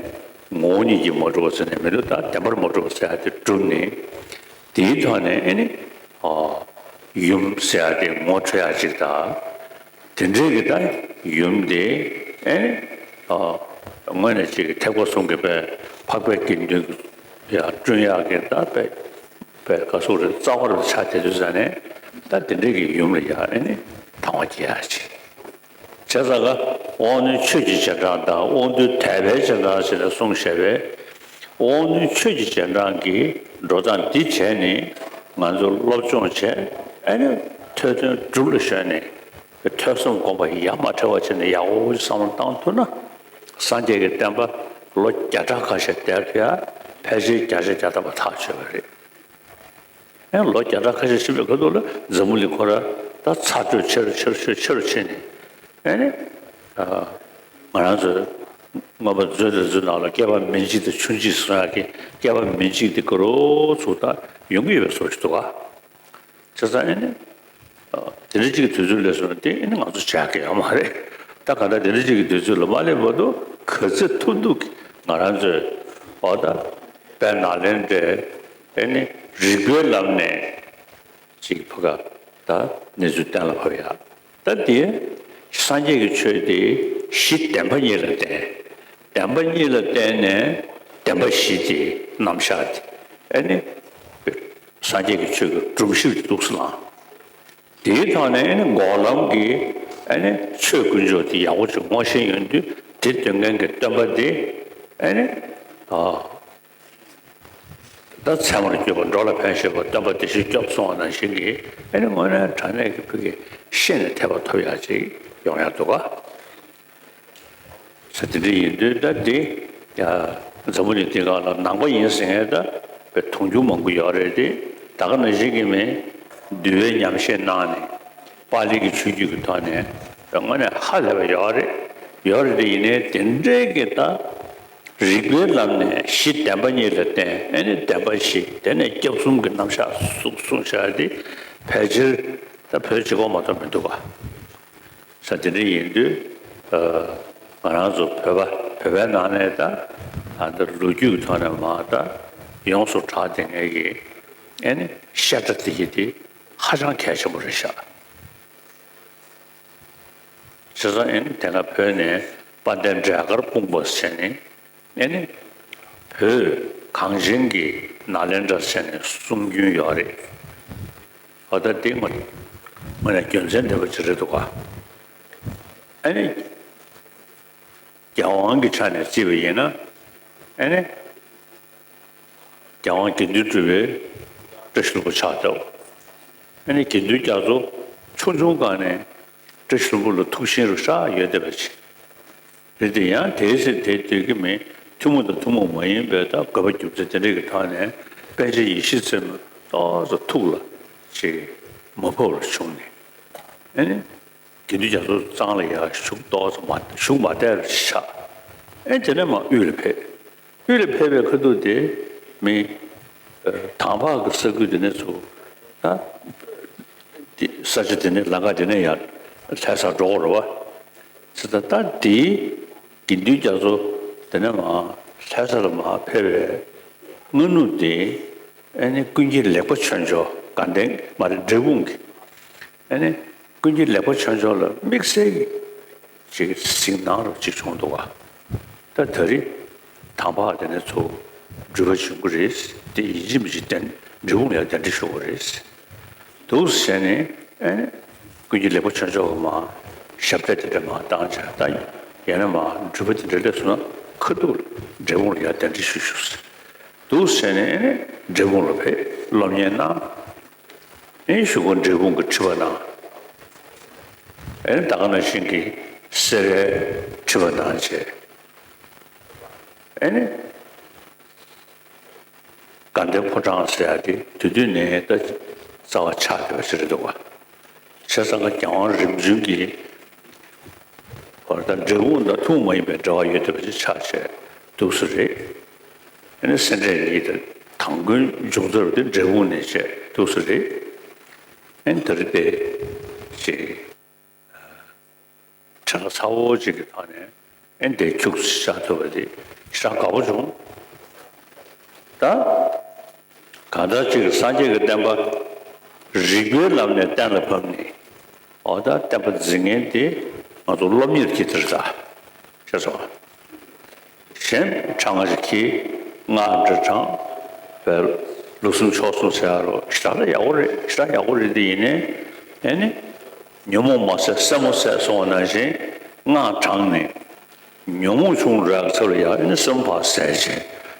ངོ་བོ་ཉིད་ཀྱིས་མ་གྲུབ་པ་ཟེར་ནས་མི་འདུག་ད་བདེན་པར་མ་གྲུབ་པ་ཟེར་ཡ་དེ་གྲུབ་ནས། དེའི་ཐོག་ནས་ཨེ་ནི། ཨ། ཡུམ་ཟེར་ཡ་དེ་ངོ་འཕྲོད་ཡ་གཅིག་དང་། དེ་འདྲའི་གི་ད་ཡུམ་དེ་ཨེ་ནི། ཨ། དངོས་གནས་ཅིག་གི་ཐེག་པ་གསུམ་གྱི་པའི་འཕགས་པའི་དགེ་འདུན་ཡ་བསྐྲུན་ཡག་གི་ད་པའི་པའི་ག་སོགས་རེད། རྩ་བ་རུ་ཆགས་བསྡད་དུས་ཙ་ནས་ད་དེ་འདྲའི་གི་ཡུམ་ལ་ཡ་ཨེ་ནི་དང་བ་སྐྱེ་ཡ་ཅིག་བྱས་ཙང་ཀ་དབང་རྣོན་ཆོས་ཀྱི་རྗེས་འབྲང་དང་དབང་རྟུལ་དད་པའི་རྗེས་འབྲང་ཟེར་ནས་གསུངས་བཞག་པས། དབང་རྣོན་ཆོས་ཀྱི་རྗེས་འབྲང་གི་འགྲོ་སྟངས་འདི་བྱས་ནས་ང་ཚོ་སློབ་སྦྱོང་བྱས། ཨེ་ནི་ཐོས་དོན་སྒྲུབ་ལ་གཞོལ་ནས་ཐོས་བསམ་སྒོམ་པ་ཡ་མ་བྲལ་བ་བྱས་ནས་ཡག་པོ་བསམ་བློ་བཏང་ཐུབ་ན། སངས་རྒྱས་ཀྱི་བསྟན་པ་ལོ་བརྒྱ་ཕྲག་ཁ་ཤས་བསྡད་ཐུབ་ཡ་ཕལ་ཆེར་བརྒྱ་ཆ་བརྒྱ་ཐམ་པ་ཐག་ཆོད་པ་རེད། ཨེ་ལོ་བརྒྱ་ཕྲག་ཁ་ཤས་ཕྱིན་པའི་ཁ་ཐུག་ལ་འཛམ་བུ་གླིང་ཁོ་ར་ད་ཚ་དྲོད་ཆེ་རུ་ཆེ་རུ་ཆེ་རུ་ཆེ་རུ་ཕྱིན་ནས། ཨེ་ནི། ཨ། ང་རང་ཚོའི་མངོན་པ་མཛོད་དེ་ཚོའི་ནང་ལ་བསྐལ་པ་མི་འཇིག་དང་ཆུང་འཇིག་གསུང་ཡག་གི་བསྐལ་པ་མི་འཇིག་དེ་ག་རོ་ཚུགས་ད་ཡོང་གི་ཡོད་པའི་བཟོ་ཞིག་འདུག་ག་བྱས་ཙང་ཨེ་ནི། ཨ། དེ་འདྲ་གཅིག་གི་དུས་ཚོད་སླེབས་སོང་ན་དེ་ཨེ་ནི་ང་ཚོ་བྱ་གི་ཡོད་མ་རེད། ད་ག་ད་དེ་འདྲ་གཅིག་གི་དུས་ཚོད་ལ་མ་སླེབས་བར་དུ་ག་ཚོད་ཐུབ་ཐུབ་ཀྱིས་ང་རང་ཚོའི་འོ་ད་དཔལ་ནཱ་ལེནྡྲའི་ཨེ་ནི་རིག་པའི་ལམ་ནས་ཅིག་ཕ་ག་ད་གནས་ཚུལ་གཏན་ལ་ཕབ་ཡག་ད་དེ་སངས་རྒྱས་ཀྱི་ཆོས་དེ་གཞི་བདེན་པ་གཉིས་ལ་བརྟེན། བདེན་པ་གཉིས་ལ་བརྟེན་ནས་བདེན་པ་བཞི་དེ་རྣམ་གཞག་དེ་ཨེ་ནི་སངས་རྒྱས་ཀྱི་ཆོས་ཀྱི་སྒྲོམ་གཞི་འདུག་སེ་བླངས། དེའི་ཐོག་ནས་ཨེ་ནི་འགོག་ལམ་གྱི་ཨེ་ནི་ཆོས་དཀོན་མཆོག་དེ་ཡག་པོ་ཅིག་ངོ་ཤེས་ཡོང་དུས་དེ་སྟོན་མཁན་གྱི་སྟོན་པ་དེ་ཨེ་ནི་ཨ། ད་ཚད་མར་གྱུར་པ་འགྲོ་ལ་ཕན་ཞེས་པ་སྟོན་པ་བདེ་གཤེགས་སྐྱབས་སོང་བ་ནང་བཞིན་གྱི་ཨེ་ནི་དངོས་གནས་དྲང་གནས་ཀྱི་ཕ་གི་ཤེས་ནས་ཐེག་པ་ཐོབ་ཡག་ཅིག་ཡོང་ཡག་འདུག་ག་ས་དེ་འདྲ་ཡིན་དུས་ད་འདི་ཡ་འཛམ་བུ་གླིང་འདི་སྒང་ལ་ནང་པ་ཡིན་ཟེར་མཁན་ད་དཔེ་མཐོང་རྒྱུ་མང་པོ་ཡོད་རེད་དེ། ད་ག་ནང་བཞིན་གྱི་མི་འདུལ་བའི་ཉམས་བཞེས་གནང་ནས་པཱ་ལི་གི་ཆོས་བརྒྱུད་ཀྱི་ཐོག་ནས་དངོས་གནས་ཧ་ལས་པ་ཡོད་རེད། ཡོད་རེད་དེ། ཡིན་ནའི་དེ་འདྲའི་གི་ད་རིག་པའི་ལམ་ནས་གཞི་བདེན་པ་གཉིས་ལ་བརྟེན། ཨེ་ནི་བདེན་པ་བཞི་དེ་ནས་སྐྱབས་གསུམ་གྱི་རྣམ་གཞག་གསུངས་གསུངས་བཞག་དེ་ཕལ་ཆེར་ད་བོད་གཅིག་པོ་མ་གཏོགས་མི་འདུག་ག་ས་དེ་འདྲ་ཡིན་དུས། ཨ། ང་རང་ཚོ་བོད་པ་བོད་པའི་ནང་ནས་ད་ད་ལྟ་ལོ་རྒྱུས་ཀྱི་ཐོག་ནས་མ་ད་ཡོངས་སུ་གྲགས་བསྡད་མཁན་གྱི་ཨེ་ནི་བཤད་གྲྭ་དེ་གི་དེ་ཧ་ཅང་གལ་ཆེན་པོ་རེད་ཤག་བྱས་ཙང་ཨེ་ནི་དེ་སྔ་བོད་ནས་དཔལ་ལྡན་འབྲས་དཀར་སྤུངས་པ་ཟེར་ནས། ཨེ་ནི། བོད་གངས་ཅན་གྱི་ནཱ་ལེནྡྲ་ཟེར་ནས་གསུང་རྒྱུན་ཡོད་རེད། འོ་ད་འདི་དངོས་དངོས་གནས་རྒྱུ་མཚན་ལྡན་པ་ཅིག་རེད་འདུག་ག་ཨེ་ནི། རྒྱལ་དབང་གི་ཆ་ནས་བརྩིས་པ་ཡིན་ན། ཨེ་ནི། རྒྱལ་དབང་དགེ་འདུན་གྲུབ་པའི་བཀྲ་ཤིས་ལྷུན་པོ་ཆགས་འདུག་ཨེ་ནི་དགེ་འདུན་རྒྱ་མཚོ་ཆུང་ཆུང་སྒང་ནས་བཀྲ་ཤིས་ལྷུན་པོ་ལ་ཐུགས་ཞེན་རུ་ཤག་ཡོད་བསྡད་པ་ཅིག་རེད་དེ། ཡང་དེའི་ཚེ་དེ་དུས་ཀྱི་མི་ཐུན་མོང་དང་ཐུན་མོང་མ་ཡིན་པའི་ད་དགོས་པ་རྒྱུ་མཚན་དེ་འདྲ་གི་ཐོག་ནས་པཎ་ཆེན་ཡེ་ཤེས་མཚན་མོ་ཏོག་ཙམ་ཐུགས་ལ་ཅིག་མ་ཕོག་པར་བྱུང་ནས། ཨེ་ནི་དགེ་འདུན་རྒྱ་མཚོ་གཙང་ལ་ཡར་བཞུགས་ཏོག་ཙམ་མ་བཞུགས་མ་བསྡད་པ་ཆགས། ཨེ་དེ་ནས་མར་དབུས་ལ་ཕེབས། དབུས་ལ་ཕེབས་པའི་ཁ་ཐུག་དེ་མི་ཨ་དང་ཕག་གི་ས་ཁུལ་དེ་ནས་ཚུར་ད་དེ་ས་ཆ་དེ་ནས་ལམ་ཁ་དེ་ནས་ཡར་ལྷ་སར་འགྲོ་དགོས་རེད་པ། ཙི་ད་ལྟ་དེའི་དགེ་འདུན་རྒྱ་མཚོ་དེ་ནས་མར་ལྷ་ས་ལ་མར་ཕེབས་པའི་སྔ་ནུབ་དེ་ཨེ་ནི་ཀུན་མཁྱེན་ལེགས་པ་ཆོས་འབྱོར་དགའ་ལྡན་མ་རེད་འབྲས་སྤུངས་ཀྱི་ཨེ་ནི་ཀུན་མཁྱེན་ལེགས་པ་ཆོས་འབྱོར་ལ་དམིགས་བསལ་གྱི་ཅིག་གཟིགས་གནང་རོགས་ཅིག་བྱུང་འདུག་ག་ད་ད་རེས་དང་པ་དེ་ནས་ཚུར་འགྲུལ་པ་བྱུང་གི་རེད། དེ་ཡིན་གཅིག་མིན་གཅིག་གདན་འབྲས་སྤུངས་ལ་ཡང་གདན་འདྲེན་ཞུ་དགོས་རེད། འདུག་ཟེར་ནས་ཨེ་ནི་ཀུན་མཁྱེན་ལེགས་པ་ཆོས་འབྱོར་གྱིས་མར་ ཞབས་བརྟན་དེ་འདྲ་མར་བཏང་བྱས། ད་ཡང་ན་མར་འགྲུལ་པ་དེ་འདྲ་སླེབས་སོང་ན་ཁ་ཐུག་ལ་འབྲས་སྤུངས་ལ་ཡར་གདན་འདྲེན་ཞུ་ཞུ་ཟེར་འདུག་ཟེར་ནས། ཨེ་ནས་འབྲས་སྤུངས་ལ་ཕེབས། སློབ་གཉེར་གནང་། ཨེ་ནས་གཞུག་གུ་འབྲས་སྤུངས་ཀྱི་ཁྲི་པ་གནང་། ཨེ་ནས་ད་ག་ནང་བཞིན་གྱི་སེ་རའི་ཁྲི་པ་གནང་བྱས། ཨེ་ནས་དགའ་ལྡན་ཕོ་བྲང་ཟེར་ཡ་དེ་དེ་དུས་ནས་ད་རྩ་བ་ཆགས་བསྡད་པ་ཞིག་རེད་འདུག་ག་བྱས་ཙང་ཀ་རྒྱལ་དབང་རིམ་བྱོན་གྱི་བར་ད་འབྲས་སྤུངས་དང་ཐུན་མོང་མ་ཡིན་པའི་འབྲེལ་བ་ཡོད་བསྡད་པ་ཞིག་ཆགས་བྱས་འདུག་སེ་རེད། ཨེ་ནས་སེ་འབྲས་གཉིས་དང་དང་པོའི་འབྱུང་རྩ་དེ་འབྲས་སྤུངས་ནས་བྱས་འདུག་སེ་རེད། ཨེ་ནས་ད་རེས་དེ་ཞིག་དྲན་ཚ་བོ་ཅིག་གི་ཐོག་ནས་ཨེ་འདི་ཁྱུག་ཙམ་བཞག་ཐུབ་པ་དེ་ཞེ་དྲག་དགའ་པོ་བྱུང་། ད་གང་ལྟར་ཅིག་སངས་རྒྱས་ཀྱི་བསྟན་པ་རིགས་པའི་ལམ་ནས་གཏན་ལ་ཕབ་ནས། འོ་ད་བསྟན་པ་འཛིན་མཁན་དེ་ང་ཚོ་སློབ་གཉེར་གྱི་དེར་ད་ཤེས་སོང་། གཞན་གྲངས་ཀ་ཞིག་གིས་སྔགས་འདྲ་གྲངས་བས་ལུགས་གསུམ་ཕྱོགས་གསུམ་ཟེར་ཡ་རོ་ཞེ་དྲག་ལ་ཡག་པོ་རེད། ཞེ་དྲག་ཡག་པོ་རེད། དེ་ཡིན་ནའི་ཨེ་ནི་ཉོན་མོངས་མ་ཟད་སེན་མོ་ཟད་གསུངས་པ་ནང་བཞིན་སྔགས་བགྲངས་ནས་ཉོན་མོངས་ཆུང་རུ་ཡག་ཚུལ་ལ་ཡང་ཨེ་ནི་སེན་མོ་ཕར་ཟད་བྱས་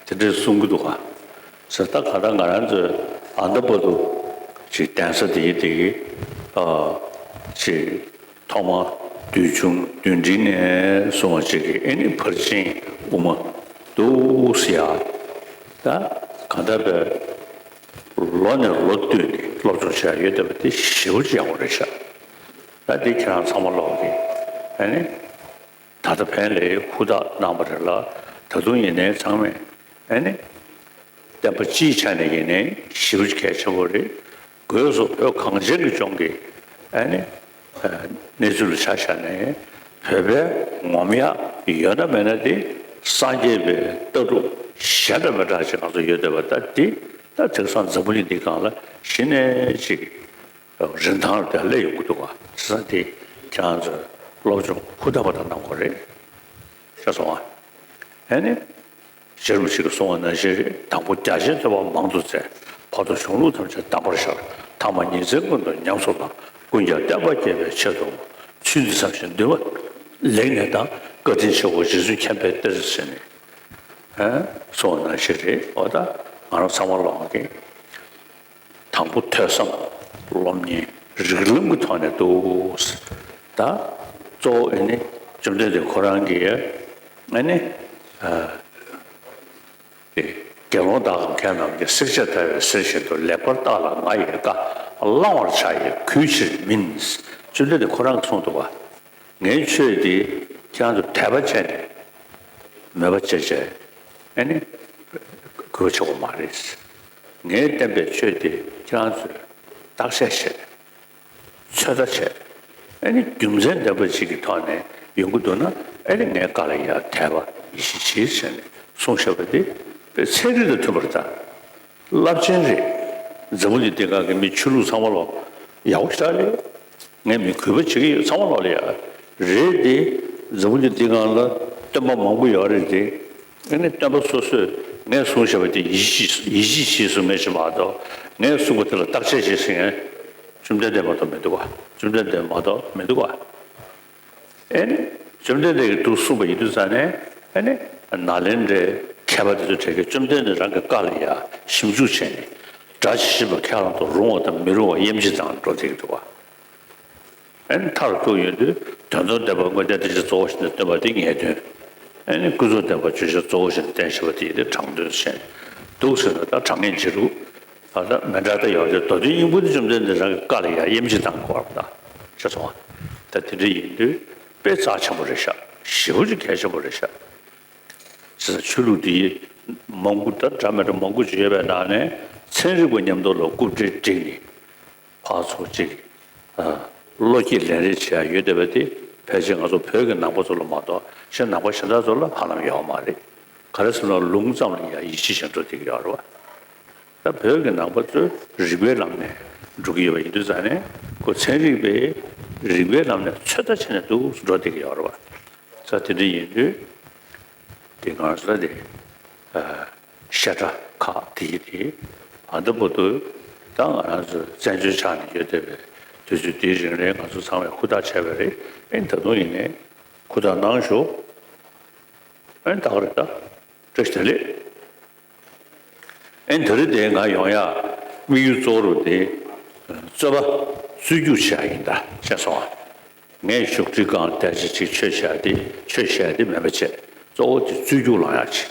དེ་འདྲས་གསུང་གི་འདུག་ག་ཟེར། ད་ག་ད་ང་རང་ཚོའི་ཨ་མདོ་བར་དུ་ཅིག་གདན་ས་དེ་ཡི་དེ་གི་ཨ་ཅིག་ཐོག་མ་བདུད་འཇོམས་བདུད་འདྲེ་ནས་བཟུང་བ་ཅིག་གི་ཨེ་ནི་ཕར་ཕྱིན་དབུ་མ་འདུག་ཟེར་ཡ། ད་གང་ལྟར་པའི་ལོ་ནས་ལོ་བསྟུད་ནས་སློབ་སྦྱོང་བྱས་ཡོད་བསྡད་པ་དེ་ཞེ་པོ་ཅིག་ཡག་པོ་རེད་ཤག་ད་འདི་ཁྱེད་རང་ཚང་མ་ལོག་གི་ཨེ་ནི་ད་ལྟ་ཕན་ལས་ཧུར་ཐག་གནང་བ་རེད་ལ། ད་དུང་ཡིན་ནའི་ཚང་མས་ཨེ་ནི་བསྟན་པ་སྤྱིའི་ཆ་ནས་ཡིན་ནའི་ཞེ་པོ་ཅིག་གལ་ཆེན་པོ་རེད། སྒོས་སུ་བོད་གངས་ཅན་གྱི་ལྗོངས་ཀྱི་ཨ་ནི་གནས་ཚུལ་ལ་ཆ་བཞག་ནས་བོད་པའི་ངོམ་ཡག་ཡོད་ན་མེད་ན་དེ་སངས་རྒྱས་པའི་ལྟ་གྲུབ་གཞན་དང་མི་འདྲ་ཞིག་ང་ཚོ་ཡོད་བསྡད་པ། ད་དེ་ད་དེང་སང་འཛམ་བུ་གླིང་འདིའི་སྒང་ལ་གཞི་ནས་ཅིག་རིན་ཐང་དེ་སླེབས་ཡོང་གི་འདུག་ག་བྱས་ཙང་དེ་ཁྱེད་རང་ཚོས་སློབ་སྦྱོང་ཧུར་ཐག་པ་དང་གནང་དགོས་རེད། ཤེས་སོང་ཨ། ཨ་ནི། རྗེ་རིན་པོ་ཆེ་གིས་གསུངས་པ་ནང་བཞིན་རེད། དང་པོ་རྒྱ་ཆེན་ཐོས་པ་མང་དུ་བཙལ། བར་དུ་གཞུང་ལུགས་ཐམས་ཅད་གདམས་པར་ཤར། ཐ་མ་ཉིན་མཚན་ཀུན་ཏུ་ཉམས་སུ་བླངས། ཀུན་ཀྱང་བསྟན་པ་རྒྱས་པའི་ཆེད་དུ། ཚུལ་འདི་བསམ་ཞིང་འདུན་པ་ལེགས་གནས་དང་། བཀའ་དྲིན་ཆེའོ་རྗེ་བཙུན་མཁྱེན་པའི་གཏེར་ཟེར་ནས་གསུངས་པ་ནང་བཞིན་རེད། འོ་ད་ང་རང་ཚང་མ་ལོག་གི་དང་པོ་ཐོས་བསམ་སློབ་གཉེར་རིགས་ལམ་གྱི་ཐོག་ནས་འདུག་ད་གཙོ་བོ་ཨེ་ནི་བཅོམ་ལྡན་འདས་ཁོ་རང་གིས་ཨེ་ནི་དགེ་སློང་དག་གམ་མཁས་རྣམས་ཀྱིས། བསྲེགས་བཅད་བརྡར་བའི་གསེར་བཞིན་དུ། ལེགས་པར་བརྟགས་ལ་ང་ཡི་བཀའ། བླང་བར་བྱ་ཡི་གུས་ཕྱིར་མིན། བཅོམ་ལྡན་འདས་ཁོ་རང་གིས་གསུངས་འདུག་ག་ངའི་ཆོས་འདི་ཁྱེད་རང་ཚོ་དད་པ་བྱས་ནས་མོས་པ་བྱས་བྱས་ཨེ་ནི་གུས་པ་བྱེད་དགོས་མ་རེད། ངའི་བསྟན་པའི་ཆོས་འདི་ཁྱེད་རང་ཚོས་བརྟག་དཔྱད་བྱས་ཚོད་ལྟ་བྱས་ཨེ་ནི་རྒྱུ་མཚན་ལྡན་པ་ཞིག་གི་ཐོག་ནས་ཡོང་གི་འདུག་ན་ཨེ་ནི་ངའི་བཀའ་ལ་ཡང་དད་པ་ཡིད་ཆེས་བྱེད་ཟེར་ནས་གསུངས་བཞག་པ་འདི་དཔེ་ཚན་རིག་དང་མཐུན་པ་རེད་ད། རླབས་ཆེན་རེད། འཛམ་བུ་གླིང་འདི་སྒང་གི་མི་ཆོས་ལུགས་ཚང་མ་ལོག་ཡག་པོ་ཞེ་དྲག་རེད། ངས་མི་གུས་པ་བྱེད་ཀྱི་ཡོད། ཚང་མ་ལོག་ལ་ཡ་རེད་དེ། འཛམ་བུ་གླིང་འདི་སྒང་ལ་སྟོན་པ་མང་པོ་ཡོད་རེད་དེ། ཨ་ནི་སྟོན་པ་སོ་སོས་ངས་གསུངས་བཞག་པ་དེ་ཡིད་ཆེས་ཡིད་ཆེས་བྱས་གསུང་མཁན་ཞིག་མ་གཏོགས། ངས་གསུངས་པ་དེ་ལ་བརྟག་དཔྱད་བྱེད་ཟེར་མཁན་བཅོམ་ལྡན་འདས་མ་གཏོགས་མི་འདུག་ག་བཅོམ་ལྡན་འདས་མ་གཏོགས་མི་འདུག་ག་ཨེ་ནི། བཅོམ་ལྡན་འདས་ཀྱིས་འདུག་གསུངས་པ་ཡིན་དུས་ཙང་ནས་ཨེ་ནི། ནཱ་ལེནྡྲའི་མཁས་པ་དེ་ཚོ་གྲས་ཀྱིས་བཅོམ་ལྡན་འདས་རང་གི་བཀའ་ལ་ཡ་ཞིབ་འཇུག་བྱས་ནས་སྒྲ་ཇི་བཞིན་པ་ཁས་བླངས་ཏེ་རུང་བ་དང་མི་རུང་བ་དབྱེ་འབྱེད་དང་འགྲོ་བསྡད་ཀྱི་འདུག་བ། ཨེ་ནི་མཐར་ཐུག་ཡོང་དུས་དོན་དམ་བདེན་པ་དངོས་བསྟན་བསྟན་བྱ་གཙོ་བོ་ཞིག་ནས་སྟོན་པ་དེ་ངེས་དོན། ཨེ་ནི་ཀུན་རྫོབ་བདེན་པ་བརྗོད་བྱ་གཙོ་བོ་ཞིག་ནས་བསྟན་བཞག་པ་དེ་ཡིན་ཏེ་དྲང་དོན་བཤད་འདུག་ཟེར་ན་ད་དྲང་ངེས་འཇིགས་རུང་། ཨ་ད་མི་འདྲ་ད་ཡོད་དེ། མདོ་དོན་སྙིང་པོ་དེ་བཅོམ་ལྡན་འདས་རང་གི་བཀའ་ལ་ཡང་དབྱེ་འབྱེད་དང་གོ་བར་ད་ཤེས་སོང་ང་། ད་དེ་འདྲ་ཡིན་དུས་དཔེ་རྩ་ཆེན་པོ་རེད་ཤག་ཞེ་པོ་ཅིག་གལ་ཆེན་པོ་རེད་ཤག་བྱས་ཙང་ཆོས་ལུགས་འདི་མང་པོ་ད་འདྲ་མི་འདྲ་མང་པོ་ཅིག་ཡོད་པའི་ནང་ནས་ཚན་རིག་པ་མཉམ་དུ་ལ་རྐུབ་སྟེགས་བསྒྲིགས་ནས་ཕར་ཚུར་ཅིག་བློ་སྐྱེད་ལེན་རེས་བྱེད་ཡ་ཡོད་བསྡད་པ་དེ་ཕལ་ཆེར་ང་ཚོ་བོད་ཀྱི་ནང་པ་ཚོ་ལ་མ་གཏོགས་གཞན་ནང་པ་གཞན་དག་ཚོ་ལ་ཧ་ལམ་ཡོད་མ་རེད། ག་རེ་ཟེར་ན་ལུང་ཙམ་ལ་ཡ་ཡིད་ཆེས་བྱེད་འགྲོ་བསྡད་ཀྱི་ཡོད་རེད་བ། ད་བོད་ཀྱི་ནང་པ་ཚོས་རིགས་པའི་ལམ་ནས་འགྲོ་གི་ཡོད་པ་ཡིན་དུས་ཙང་ནས་ཁོ་ཚན་རིག་པས་རིགས་པའི་ལམ་ནས་ཚོད་ལྟ་བྱས་ནས་འདུག་འགྲོ་བསྡད་ཀྱི་ཡོད་རེད་བ། ས་དེ་འདྲ་ཡིན་དུས་དེ་གང་ཟག་དེ་བཤད་གྲྭ་ཁག་དེ་ཡི་དེ་ཨ་ད་བར་དུ་ད་ང་རང་ཚོ་བཙན་བྱོལ་ཆགས་ནས་ཡོད་བསྡད་པའི་ དུས་ཚོད་དེའི་རིང་ལ་ང་ཚོ་ཚང་མས་ཧུར་ཐག་བྱས་པ་རེད། ཨེ་ད་དུང་ཡིན་ནའི་ཧུར་ཐག་གནང་ཤོག་ཨེ་ད་ག་རེད་ད། བཀྲ་ཤིས་བདེ་ལེགས། ཨེ་ད་རེས་དེ་ང་ཡོང་ཡ་དམིགས་ཡུལ་གཙོ་བོ་རུ་དེ་རྩོད་པ་རྩོད་རྒྱུགས་བྱས་ཡིན་ད། ཤེས་སོང་ཨ། ངས་ཞུགས་ཁྲི་སྒང་བསྡད་ཅིག་ཅིག་ཆོས་བཤད་དེ་ཆོས་བཤད་དེ་མེད་པ་བྱས། གཙོ་བོ་དེ་རྩོད་རྒྱུགས་ལངས་ཡག་ཅིག་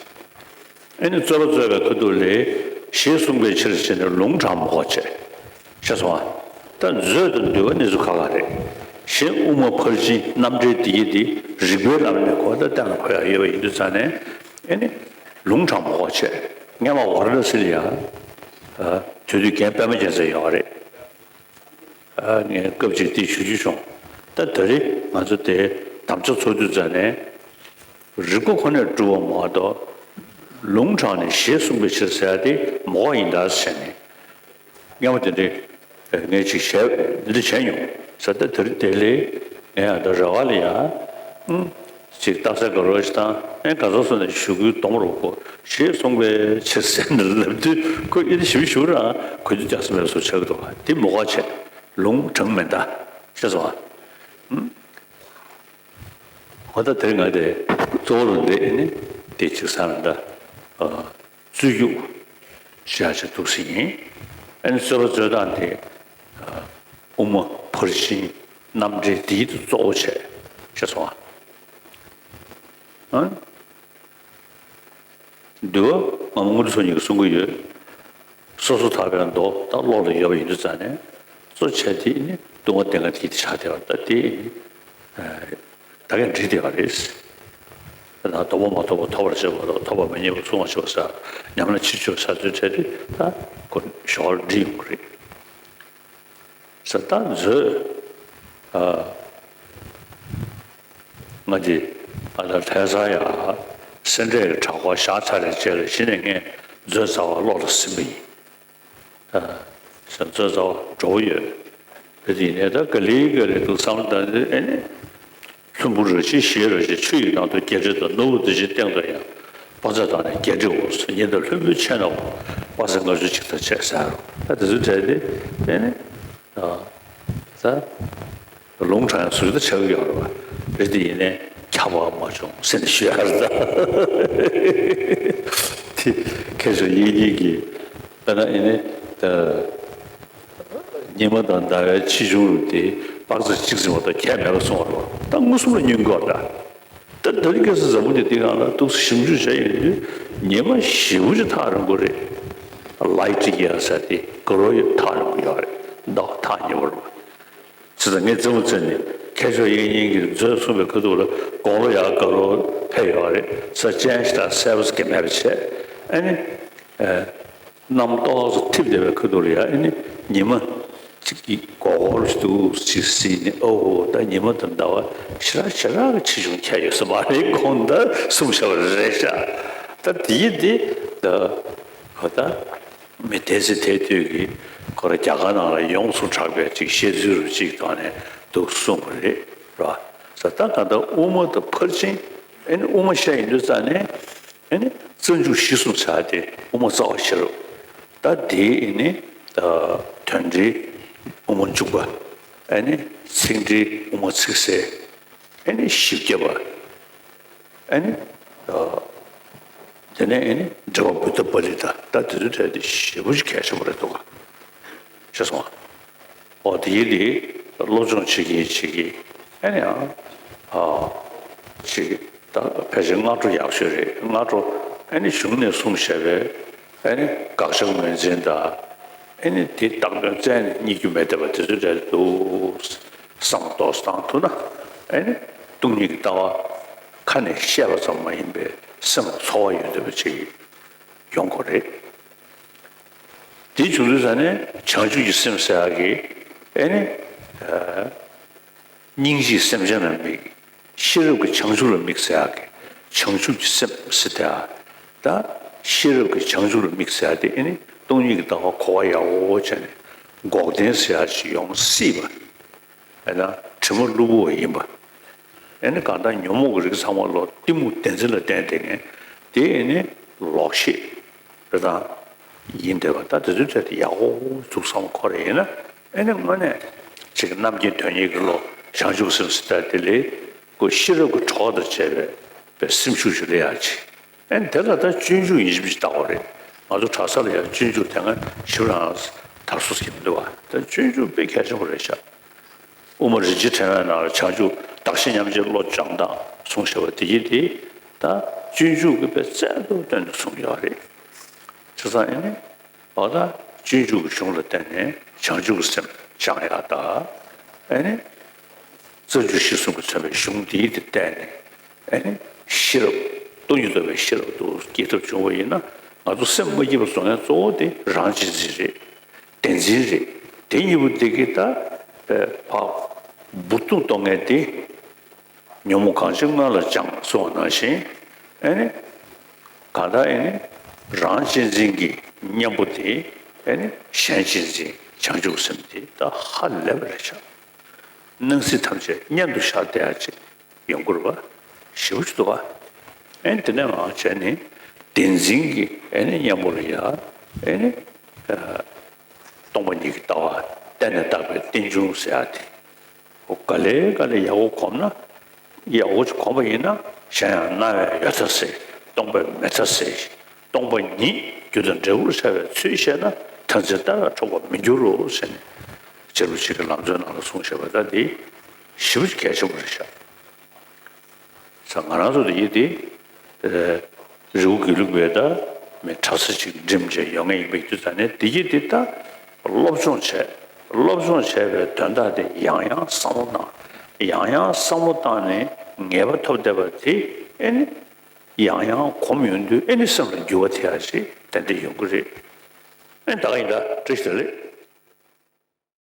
ཨེ་ནི་རྩོད་པ་རྩོད་པའི་ཁ་ཐུག་ལས་ཞེས་གསུངས་པའི་ཕྱིར་ཞེས་ནས་ལུང་དྲངས་མ་དགོས་བྱས། ཤེས་སོང་ཨ། ད་མཛོད་དང་འདུལ་བ་གནས་ཚུལ་ཁག་ཁག་རེད། གཞན་དབུ་མ་ཕར་ཕྱིན་རྣམ་འགྲེལ་འདི་ཡི་འདི་རིགས་པའི་ལམ་ནས་གོ་བརྡ་གཏན་ལ་འཁོད་ཡག་ཡོད་པ་ཡིན་དུས་ཙང་ནས་ཨེ་ནི་ལུང་དྲངས་མ་དགོས་བྱས། སྔས་མ་ཝཱ་ར་ཎ་སི་ལ་ཡ་དེ་དུས་རྒན་པད་མ་རྒྱལ་མཚན་ཡོད་རེད། ངས་སྐབས་གཅིག་དེ་ཞུ་རྒྱུ་བྱུང་། ད་ད་རེས་ང་ཚོ་དེ་དམ་བཅའ་ཚོགས་དུས་ཙམ་ནས་རིགས་པ་ཁོ་ནས་སྒྲུབ་པ་མ་གཏོགས་ལུང་དྲངས་ནས་ཞེས་གསུངས་པའི་ཕྱིར་ཟེར་ཡ་དེ་མ་གོ་ཡིན་ད་ཟེར་ནས་སྔོན་མ་དེ་འདྲའི་ངས་ཅིག་བྱས་འདི་འདྲ་བྱས་མྱོང་ཟེར། ད་དེ་རིང་དེ་ལས་ངས་ཡང་ད་རེ་བ་ལ་ཡ་ཨུམ། ཅིག་རྟགས་གསལ་དགའ་རོགས་ཤིག་དང་ཨེ་ག་ཚོད་སོང་ནས་ཞུ་སྐུལ་གཏོང་རོགས་གོ་ཞེས་གསུངས་པའི་ཕྱིར་ཟེར་ནས་ལབ་དུས་ཁོས་ཨེ་ནི་ཞིབ་ཞུ་ར་གོ་རྒྱུ་རྒྱག་ས་མེད་བཟོ་ཆགས་འདུག་དེ་མ་གོ་བྱས་ལུང་དྲངས་མེད་ད་ཤེས་སོང་ཨ། ཨུམ། འོ་ད་དེ་ང་དེ་གཙོ་བོ་རུ་འདི་ཨེ་ནི་དེ་ཅིག་ས་ན་ད་རྩོད་རྒྱུགས་ཞེས་ཅིག་འདུག་སེ་ཡིན། ཨེ་ནི་རྩོད་པ་རྩོད་སྟངས་དེ་དབུ་མ་ཕར་ཕྱིན་རྣམ་འགྲེལ་འདིའི་དུ་གཙོ་བོ་བྱས་ཤེས་སོང་ཨ། འདུལ་བ་ང་མོ་དངོས་གྲུབ་མཚོ་གཉིས་ཀྱིས་གསུང་གི་ཡོད། སོ་སོ་ཐར་པའི་མདོ་དང་ཀློག་ལ་ཡོད་པ་ཡིན་དུས་ཙང་ནས་གཙོ་བྱས་དེ་ནི་ལྟུང་བ་སྡེ་ལྔ་དེ་ཆགས་བསྡད་པ་ད་དེ་ནི་ད་གས་འགྲིག་བསྡད་པ་རེད། ད་དོགས་པ་མ་ཐོབ་པ་ཐོབ་པར་བྱེད་པ་དང་ཐོབ་པ་མི་རྙེད་པ་སྲུང་བར་བྱེད་པ་ས་ཉམས་ལེན་ཕྱིར་བཅོས་ས་ཚུལ་བྲལ་དེ་ད་གོ་ཞོར་འགྲིག་ཡོང་གི་རེད། ས་ད་མཛོད། ཨ། ང་འདི་ཨ་ལ་ལྷ་ས་ཡ་སེ་འབྲས་ཀྱི་གྲྭ་སྐོར་བཞག་ཚར་རེད་བྱས་ལ་གཞི་ནས་ངས་མཛོད་རྩ་བ་ཀློག་ལ་ཟིན་པ་ཡིན། ཨ། ས་མཛོད་རྩ་བ་འགྲོ་བོ་ཡོད། དེ་དེ་ནས་ད་ག་ལེ་ག་ལེ་འདུག་བསམ་ད་ཨེ་ནི། ལྷུན་པོ་རེ་ཆེ་ཞེས་རེ་ཆེ་ཆུ་ཡི་ནང་དུ་བརྒྱད་ཁྲི་དང་ནོར་བུ་དེ་བཞིན་སྟེང་དུ་ཡང་དཔག་ཚད་དང་ནི་བརྒྱད་ཁྲི་འོང་ཟེར་ཉིན་དང་ལྷུན་པོའི་ཆས་ནའོ་དཔག་ཚད་ལྔ་བཅུ་གཅིག་དང་བཅས་ཟེར་རོ། ད་དེ་ཚོའི་གྲས་དེ་ཨེ་ནི། ད་ལུང་དྲངས་ཡང་ཟུར་ད་ཆགས་ཀྱི་ཡོད་རེད་བ། རེད་དེ་ཡིན་ནའི་ཁྱབ་པ་མ་བྱུང་ཟེར་ནས་ཞུ་ཡ་རེད་ད། དེ་མཁས་མཆོག་དབྱིག་གཉེན་གྱིས་དཔེར་ན་ཡིན་ནའི་ད། ཉི་མ་དང་ཟླ་བའི་ཆེ་ཆུང་རུ་དེ་དཔག་ཚད་གཅིག་ཟིན་པ་དང་ཁྱད་མེད་པ་གསུངས་པ་རེད། ད་མངོན་སུམ་ལ་བསྙོན་གྱི་ཡོད་རེད། ད་ད་རིང་ཁ་སང་འཛམ་བུ་གླིང་འདི་སྒང་ལ་ཏོག་ཙམ་ཞིབ་འཇུག་བྱས་ཡོང་དུས་ཉི་མ་ཞེ་པོ་ཅིག་ཐག་རིང་པོ་རེད། ལའི་ཊི་ཡར་ཟེར་དེ་དགའ་རོགས་ཡོད་ཐག་རིང་པོ་ཡོད་རེད། ཟླ་བ་ཐག་ཉེ་པོ་རེད། བྱས་ཙང་ངས་རྩེད་མོ་རྩེ་ནས་མཁས་མཆོག་དབྱིག་གཉེན་གྱིས་མཛོད་གསུངས་པའི་ཁ་ཐུག་ལ་དགུང་ལོ་ཡར་དགའ་རོགས་ཕེབས་ཡོད་རེད། ས་ཅན་ཞིག་དང་གསལ་པོ་ཟེར་གྱི་མེད་པ་བྱས་ཨ་ནི། གནམ་ཏོག་ཙམ་འཐིབས་བསྡད་པའི་ཁ་ཐུག་ལ་ཡ་ཨེ་ནི་ཉི་མ་གཅིག་གི་མགོ་སྐོར་ཞིག་འདུག་ཅིག་གཟིགས་ནས་ཨོ་ཧོ་ད་ཉི་མ་དང་ཟླ་བ་ཞེ་དྲག་ཞེ་དྲག་གི་ཆེ་ཆུང་ཁྱད་ཡོད་ས་མ་རེད། གོང་ད་གསུངས་བཞག་པ་རེད་ཤག་ད་དེའི་དེ་ད་ཧོ་ད་མི་དེ་ཚེ་དེ་དུས་ཀྱི་ཁོ་ར་རྒྱ་གར་ནང་ལ་ཡོངས་སུ་གྲགས་པའི་ཅིག་བཤད་ཚུལ་རུ་ཅིག་ཐོག་ནས་འདུག་གསུངས་པ་རེད་ར། ས་ད་ག་ད་དབུ་མ་དང་ཕར་ཕྱིན་ཨེ་ནི་དབུ་མ་བཤད་ཡིན་དུས་ཙང་ནས། ཨེ་ནི་རྩ་འཇུག་གཞི་གསུམ་ཟེར་ཡ་དེ་དབུ་མ་རྩ་བ་བཞི་རུ། ད་དེའི་ཨེ་ནི་དོན་འགྲེལ་དབུ་མ་འཇུག་པ། ཨེ་ནི་ཚིག་འགྲེལ་དབུ་མ་ཚིག་གསལ། ཨེ་ནི་བཞི་བརྒྱ་པ། ཨེ་ནི་དེ་ནས་ཨེ་ནི་འགྲེལ་པ་བུདྡྷ་པཱ་ལི་ཏ། ད་དེ་ཚོའི་གྲས་དེ་ཞེ་པོ་ཞིག་གལ་ཆེན་པོ་རེད་འདུག་ག་ཤེས་སོང་ང་། ཨོ་དེ་ཡིན་དེ་སློབ་སྦྱོང་བྱེད་ཀྱིན་བྱེད་ཀྱིན་ཨ་ནི་ཨ་ཨ་ཅིག་ད་ཕལ་ཆེར་སྔ་དྲོ་ཡག་ཤོས་རེད། སྔ་དྲོ་ཨ་ནི་གཞུང་ནས་གསུངས་བཞག་པའི་ཨ་ནི་དགག་བྱ་ངོས་འཛིན་དང་ཨ་ནི་དེ་བཏགས་དོན་བཙལ་ནས་རྙེད་རྒྱུ་མེད་བསྡད་པ་དེ་ཚོའི་གྲས་དེ་འདུག་བསམ་ཏོག་ཙམ་བཏང་ཐུབ་ན་ཨ་ནི་སྟོང་ཉིད་ཀྱི་ལྟ་བ་ཁ་ནས་བཤད་པ་ཙམ་མ་ཡིན་པའི་སེམས་ལ་ཚོར་བ་ཡོད་བསྡད་པ་ཅིག་ཡོང་དགོས་རེད། དེ་བྱུང་དུས་ཙ་ནས་བྱང་ཆུབ་ཀྱི་སེམས་ཟེར་ཡག་གི་ཨེ་ནི། སྙིང་རྗེའི་སེམས་ཅན་ལ་དམིགས། ཤེས་རབ་ཀྱི་བྱང་ཆུབ་ལ་དམིགས་ཟེར་ཡག་གི་བྱང་ཆུབ་ཀྱི་སེམས་ཟེར་དེ་ཨ། ད་ཤེས་རབ་ཀྱི་བྱང་ཆུབ་ལ་དམིགས་ཟེར་ཡག་དེ་ཨེ་ནི་སྟོང་ཉིད་ཀྱི་ལྟ་བ་གོ་བ་ཡག་པོ་བྱས་ནས་འགོག་བདེན་ཟེར་ཡག་ཅིག་ཡོང་སྲིད་པ། ཨེ་ན་དྲི་མ་གློ་བུར་བ་ཡིན་པ། ཨེ་ནི་གང་ལྟར་ཉོན་མོངས་ཀྱི་རིགས་ཚང་མ་ལོ་གཏི་མུག་བདེན་འཛིན་ལ་བརྟེན་བསྡད་མཁན་དེ་ཨེ་ནི་ལོག་ཤེས་རེད་དང་ཡིན་བསྡད་པ། ད་དེ་ཚོའི་གྲས་དེ་ཡག་པོ་འཛུགས་བསམ་ཁོ་རེ་ཡིན་ན་ཨེ་ནི་དངོས་གནས་ ཅིག་རྣམ་མཁྱེན་དོན་གཉེར་གྱི་བློ་བྱང་ཆུབ་སེམས་ཟེར་ད་དེ་ལས་ཁོ་ཤེས་རབ་ཀྱི་གྲོགས་དང་བཅས་པའི་པའི་སེམས་ཤུགས་ཤིག་སླེབས་ཡག་ཅིག་ཨེ་དེ་ལ་ད་སྤྱོད་འཇུག་ཡིན་གཅིག་མིན་གཅིག་བལྟ་དགོས་རེད། ང་ཚོ་གྲྭ་ས་ལ་ཡང་སྤྱོད་འཇུག་དེ་སྔ་ཞིབ་རང་དར་སོ་ཟེར་གྱི་མི་འདུག་བ། ད་སྤྱོད་འཇུག་དཔེ་གལ་ཆེན་པོ་རེད་ཤག་དབུ་མ་རིན་ཆེན་ཕྲེང་བའི་ནང་ལ་བྱང་ཆུབ་གདགས་གཞི་མཉམ་བརྗེའི་བློ་སྦྱང་སྟངས་གསུངས་བཞག་པ་དེ་གྱིས་དེ་ད་སྤྱོད་འཇུག་གི་དཔེ་རྩལ་དུ་བཏོན་ནས་གསུངས་ཡོད་རེད། བྱས་ཙང་ཨེ་ནི་འོ་ད་སྤྱོད་འཇུག་གི་གཞུང་ལ་བརྟེན་ནས་བྱང་ཆུབ་ཀྱི་སེམས་སྦྱང་ཡག་དང་ཨེ་ནི་རྩ་རྒྱུད་གཞི་གསུམ་གྱིས་མཚོན་པའི་གཞུང་འདིའི་དེ་བརྟེན་ནས་ཨེ་ནི་ཤེས་རབ་སྟོང་ཉིད་རྟོགས་པའི་ཤེས་རབ་ཏུ་སྐྱེ་ཐབས་བྱུང་བ་ཡིན་ན་ང་ཚོ་སེམས་མ་སྐྱིད་པ་བཟོ་མཁན་གཙོ་བོ་དེ་རང་གཅེས་འཛིན་རེད། བདེན་འཛིན་རེད། དེ་གཉིས་པོ་དེ་གི་ད་བ་འབུར་ཐོན་གཏོང་མཁན་དེ་ཉོན་མོངས་གང་ཞིག་སྔོན་ལ་སྦྱངས་གསུངས་པ་ནང་བཞིན་ཨེ་ནི་གང་ལྟར་ཨེ་ནི་རང་གཅེས་འཛིན་གྱི་གཉེན་པོ་དེ་ཨེ་ནི་གཞན་གཅེས་འཛིན་བྱང་ཆུབ་སེམས་དེ་ད་ཧ་ལས་པ་རེད་ཤག་སྣང་སྲིད་ཐམས་ཅད་གཉེན་དུ་བཞག་བསྡད་ཡག་ཅིག་ཡོང་གི་རེད་པ། ཞེ་པོ་ཅིག་འདུག་ག་ཨེ་ནི་དེ་ནས་མར་བྱས་ནས་བདེན་འཛིན་གྱི་ཨེ་ནི་གཉེན་པོ་ལ་ཡ་ཨེ་ནི་སྟོང་པ་ཉིད་ཀྱི་ལྟ་བ་གཏན་ནས་བརྟགས་པའི་རྟེན་འབྱུང་ཟེར་ཡག་དེ། འོ་ག་ལེ་ག་ལེ་ཡག་པོ་གོམས་ན། ཡག་པོ་གོམས་པ་ཡིན་ན་གཞན་ཡང་སྣང་བས་ཡོད་མཐའ་སེལ། སྟོང་པས་མེད་མཐའ་སེལ། སྟོང་པ་ཉིད་རྒྱུ་དང་འབྲས་བུར་འཆར་བའི་ཚུལ་ཤེས་ན་མཐར་འཛིན་ལྟ་བས་འཕྲོག་པར་མི་འགྱུར་རོ་ཟེར་ནས་རྗེ་རིན་པོ་ཆེ་གི་ལམ་སྲོལ་ནང་ལ་གསུངས་བཞག་པ་ད་འདི་ཞེ་པོ་ཅིག་གལ་ཆེན་པོ་རེད་ཤག་ས་ང་རང་ཚོ་དེ་ཡིན་ཏེ། རི་བོ་དགེ་ལུགས་པའི་ད་མི་གྲྭ་ས་ཅིག་འགྲིམ་བྱས་ཡོང་ངེས་ཡིན་པའི་དུས་ཙམ་ནས་དེ་ཡིན་ཏེ་ད་སློབ་སྦྱོང་བྱས། སློབ་སྦྱོང་བྱས་པའི་དོན་དག་དེ་ཡང་ཡང་བསམ་བློ་བཏང་། ཡང་ཡང་བསམ་བློ་བཏང་ནས་ངེས་པ་ཐོབ་བསྡད་པ་དེ་ཨེ་ནི་ཡང་ཡང་གོམས་ཡོང་དུས་ཨེ་ནི་སེམས་ལ་འགྱུར་བ་ཐེབས་ཡག་ཅིག་ཏན་ཏན་ཡོང་གི་རེད། ཨེ་ད་ག་ཡིན་ད་བཀྲ་ཤིས་བདེ་ལེགས།